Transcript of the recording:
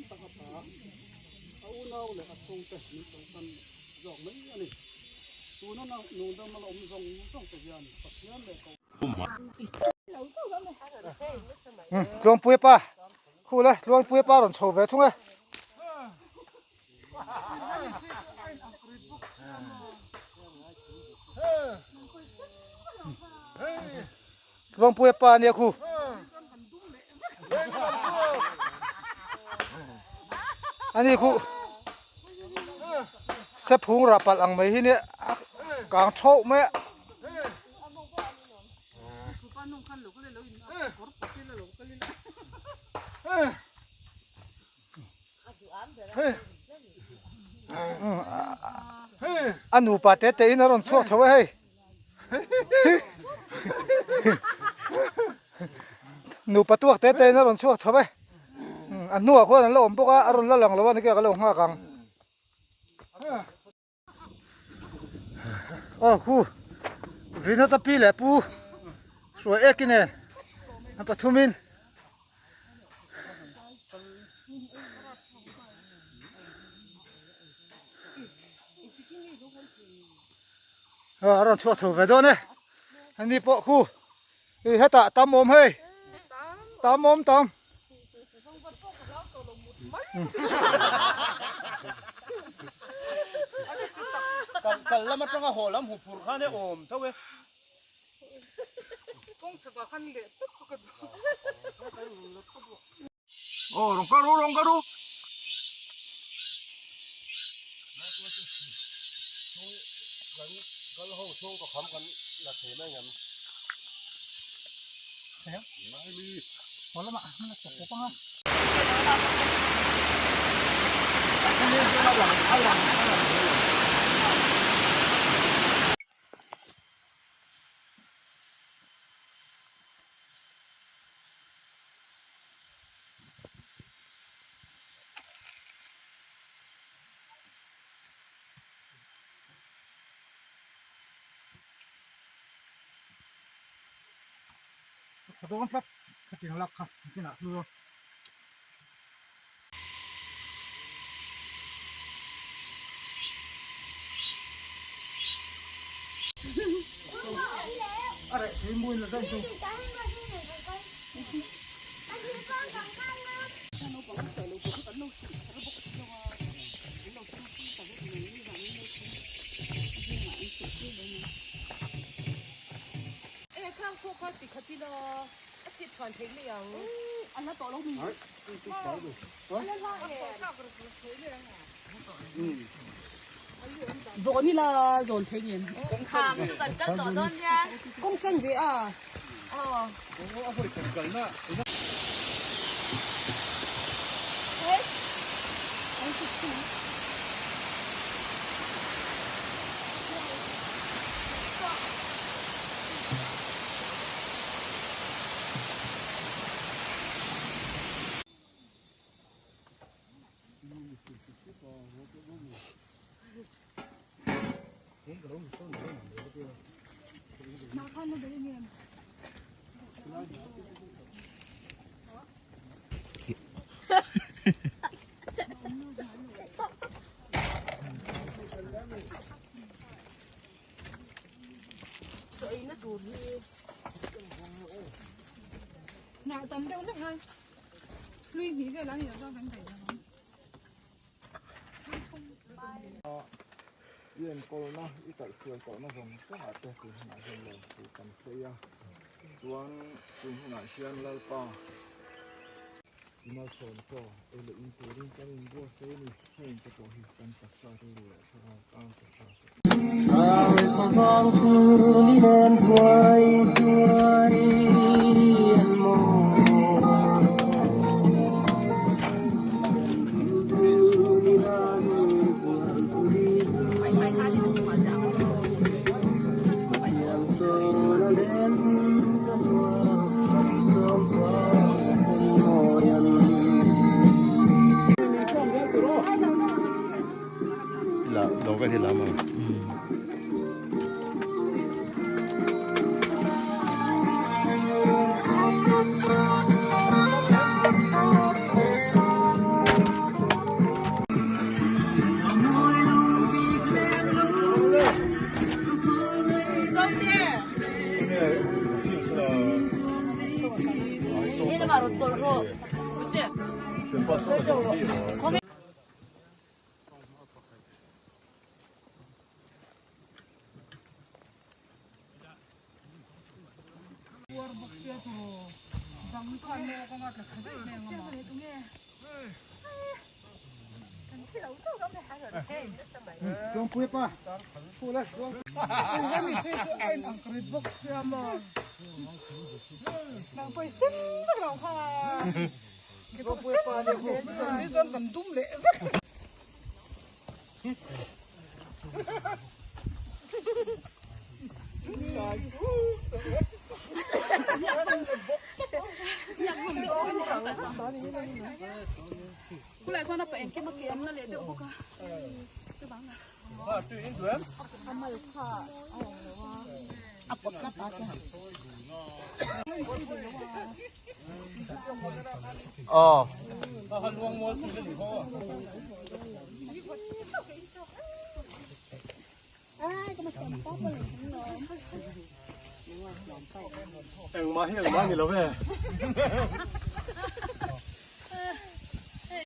tak ata a unau leh a chhungte min chawlhsan zawk mai a ni. Tuna nungdam a la awm zawng zawng te hian Pathian leh Kohhran. Tluangpuia pa khu le Tluangpuia pa rawn chho ve thung e. Tluangpuia pa ania khu. Ani khu sephung rah palh ang mai hi nia kang thauh mai a. A nupa te te in a rawn chhuak chho e hei. Nupa tuak te te in a rawn chhuak chho e. A hnuah khuan an la awm bawk a, a rawn la lang lo a ni ka lo nghak ang. Aw khu Vinod a pi leh pu hruai ek i nen an pathum in aw a rawn chhuak chho ve dawn e ani pawh khu Ih hetah tam awm hei tam awm tam kal lam atanga haw lam hu phur khan e awm tho e kawng chhakah khan leh tawp kha ka duh aw rawn kal ru rawn kal ru kal ho chhung ka kham kan la thei mai ngam Ka dawn tlat khatiang lak kha kinah hlu a. A reh si muin la daih chu. Zawn ila zawn thei ngem kawng san ve a I enkawlna i kaihhruai tawhna zawng zawngah te tun hunah hian lawmthu kan sawi a, chuan tun hunah hian Lalpa i malsawm chaw ei leh in turin kan inbuatsaih a ni, heng te pawh hi kan taksa rilru leh thlarau tan chaw tha chu. Zawngpui pa Pu le Zawngpui pa ni hu Engmah hi engmah a ni lo ve.